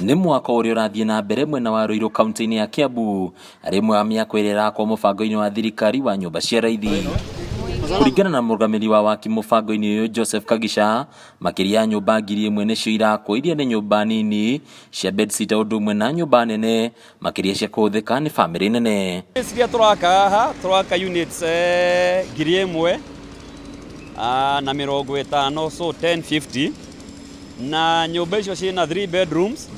Nĩ mwako ũrĩa ũrathiĩ na mbere mwena wa Ruiru kaunti-inĩ ya Kiambu, arĩ ĩmwe ya mĩako ĩrĩa ĩrakwo mũbango-inĩ wa thirikari wa nyũmba cia raithi. Kũringana na mũrũgamĩrĩri wa waki mũbango-inĩ ũyũ Joseph Kagisha, makĩria ya nyũmba 1000 nĩcio irakwo iria nĩ nyũmba nini cia bedsitter ũndũ ũmwe na nyũmba nene makĩria cia kũhũthĩka nĩ bamĩrĩ nene. Iria tũraka haha tũraka units 1000 na 50, so 1050, na nyũmba icio ciĩna 3 bedrooms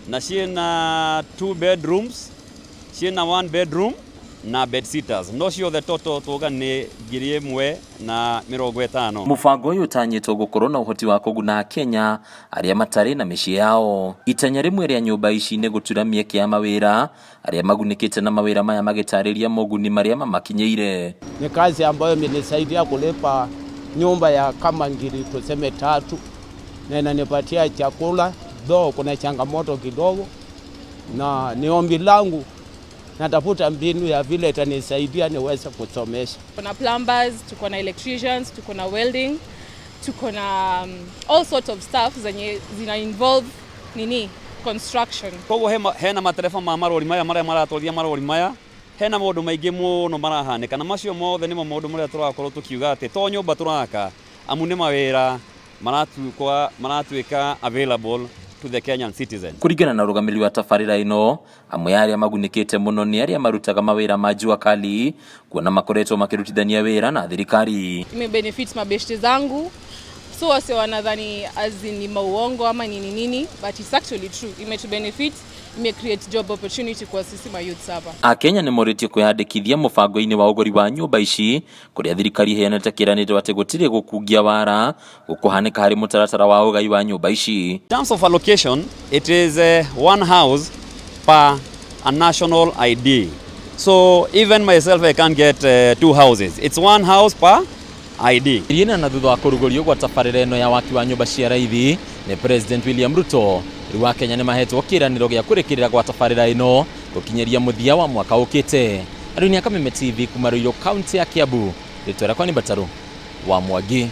na ciĩna 2 bedrooms, ciĩna 1 bedroom na bed sitters, no ciothe total tuga nĩ 1050. Mũbango ũyũ ũtanyĩtwo gũkorwo na ũhoti wa kũguna Akenya arĩa matarĩ na mĩciĩ yao. Itanya rĩmwe rĩa nyũmba ici nĩ gũtura mĩeke ya mawĩra, arĩa magunĩkĩte na mawĩra maya magĩtarĩria moguni marĩa mamakinyĩire. Ni kazi ambayo imenisaidia kulipa nyumba ya kama ngiri tuseme 3, na inanipatia chakula, though kuna changamoto kidogo, na ni ombi langu natafuta mbinu ya vile itanisaidia niweze kusomesha. Tuko na plumbers, tuko na electricians, tuko na welding, tuko na all sorts of stuff zenye zina involve nini construction. Koguo hena matereba ma marori maya marĩa maratwarithia marori maya, hena maũndũ maingĩ mũno marahanĩka, na macio mothe nĩmo maũndũ marĩa tũrakorwo tũkiuga atĩ to nyũmba tũraka, amu nĩ mawĩra maratuĩka available to the Kenyan citizen. Kũringana na ũrũgamĩrĩri wa tabarĩra ĩno, amwe a arĩa magunĩkĩte mũno nĩ arĩa marutaga mawĩra ma jua kali, kuona makoretwo makĩrutithania wĩra na thirikari. Imebenefit mabeshte zangu, so wase wanadhani as in ni mauongo ama nini nini, but it's actually true. Imetubenefit, ime create job opportunity kwa sisi ma youths hapa. Akenya nĩ morĩtio kwĩyandĩkithia mũbango-inĩ wa ũgũri wa nyũmba ici, kũrĩa thirikari ĩheanĩte kĩĩranĩro atĩ gũtirĩ gũkungia wara gũkũhanĩka harĩ mũtaratara wa ũgai wa nyũmba ici. In terms of allocation, it is one house per a national ID. So even myself, I can't get 2 houses. It's one house per ID. Ĩna na thutha wa kũrugũrio gwa tabarĩra ĩno ya waki wa nyũmba cia raithi nĩ President William Ruto, rĩu Akenya nĩ mahetwo kĩĩranĩro gĩa kũrĩkĩrĩra gwa tabarĩra ĩno gũkinyĩria mũthia wa mwaka ũkĩte. Arũni a Kameme TV kuma Ruiru kaunti ya Kiambu, rĩtwa rĩakwa nĩ Mbataru wa Mwangi.